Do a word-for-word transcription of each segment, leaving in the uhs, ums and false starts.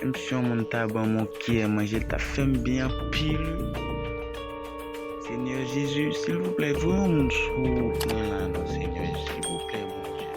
Menm si yon moun ta ban m yon kiyè manje, l t ap fè m byen anpil. Senyè Jezi, silvouplè, voye yon moun sou wout mwen la non, Senyè, silvouplè, Bondye.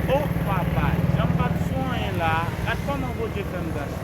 O papa, jan m pa t sou anyen la, gad kòman Bondye fè m gras.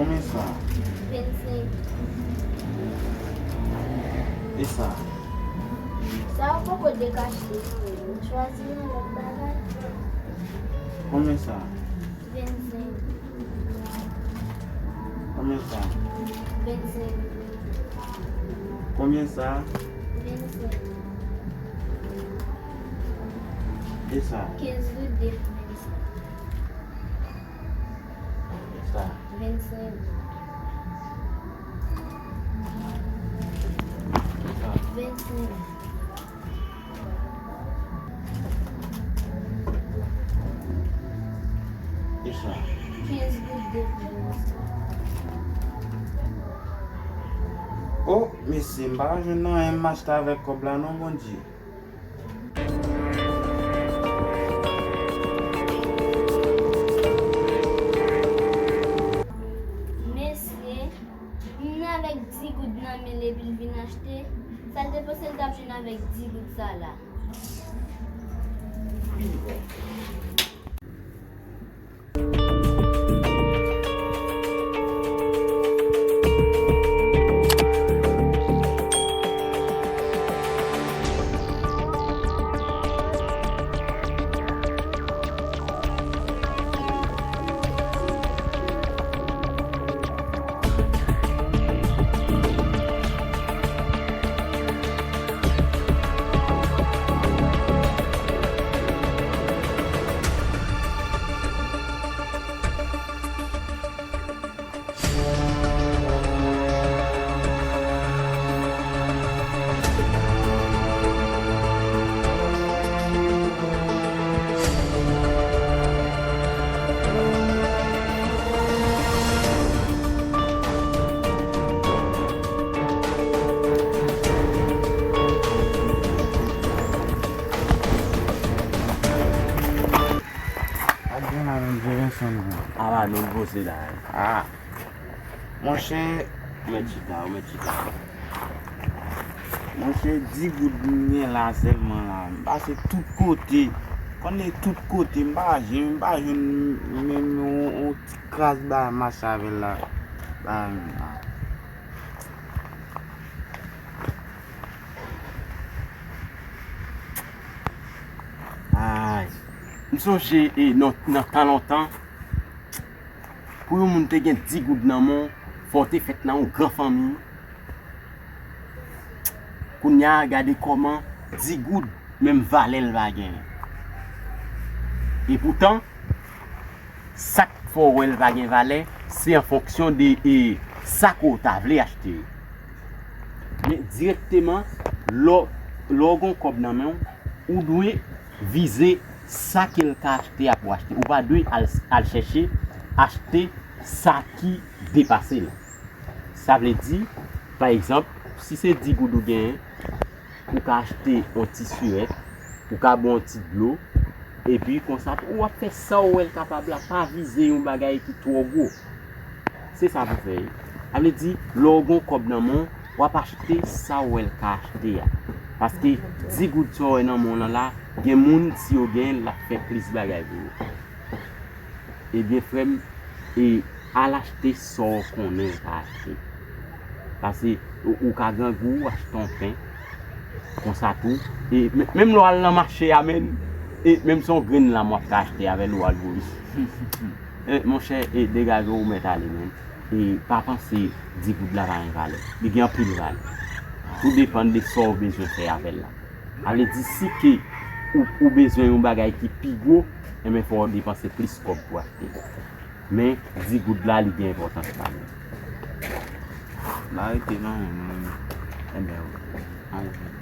Konbyen sa? Vennsenk. E sa? Sa yo poko dekache, non, yo chwazi yon lòt bagay. Konbyen sa? Vennsenk. Konbyen sa? Vennsenk. Konbyen sa? Vennsenk. E sa? Kenz goud, de pou vennsenk. E sa? Vennsenk goud. E sa? Vennsenk goud. E sa? Kenz goud de pou vennsenk. O, mesye, m pa ka jwenn anyen m achte avèk kòb la non, Bondye. Mesye, moun nan avèk di goud nan men l epi l vin achte, sa l te panse l t ap jwenn avèk di goud sa la? Ak gen la menm, Jevenson nan. Ala nou poze la. Ah. Monchè, ou mèt chita, ou mèt chita. Monchè, di goud m gen la sèlman la. M pase tout kote. Konnen tout kote, m pa jwenn, m pa jwenn menm yon, yon ti kras bagay m mache avè l la. Bagay menm la. Ay. M sonje, e, nan, nan tan lontan, pou yon moun te gen di goud nan men w, fò w te fèt nan yon gran fanmi. Kounye a, gade kòman di goud menm valè l pa genyen. Epoutan, sa k fè w wè l pa gen valè, se an fonksyon de, e, sa ke w ta vle achte. Men dirèkteman, lè w, lè w gen yon kòb nan men w, ou dwe vize sa ke l ka achte a pou w achte. Ou pa dwe al, al chèche achte sa ki depase l. Sa vle di, pa egzanp, si se dis goud ou genyen, ou ka achte yon ti sirèt, ou ka bwè yon ti dlo, epi konsa tou, w ap fè sa w wè l kapab la, pa vize yon bagay ki twò gwo. Se sa pou fè. Sa vle di, lè w gen yon kòb nan men w, w ap achte sa w wè l ka achte a. Paske dis goud sa w wè nan men w lan la, gen moun, si yo genyen l, l ap fè plis bagay pou yo. Ebyen, frè m, e al achte sa w konnen w ka achte. Paske ou, ou ka grangou, achte yon pen. Konsa tou. E men, menm lè w al nan mache a, menm, e menm se yon grenn lam w ap ka achte avè l ou al voye. E, monchè, e degaje w, ou mèt ale, menm. E pa panse dis goud la pa gen valè. Li gen anpil valè. Tou depann de sa w bezwen fè avè l la. Sa vle di, si ke ou, ou bezwen yon bagay ki pi gwo, enben, fò w depanse plis kòb pou achte. Men, dis goud la, li gen enpòtans pa li. M arete non, mwen. Enben, wi. Ann jwe.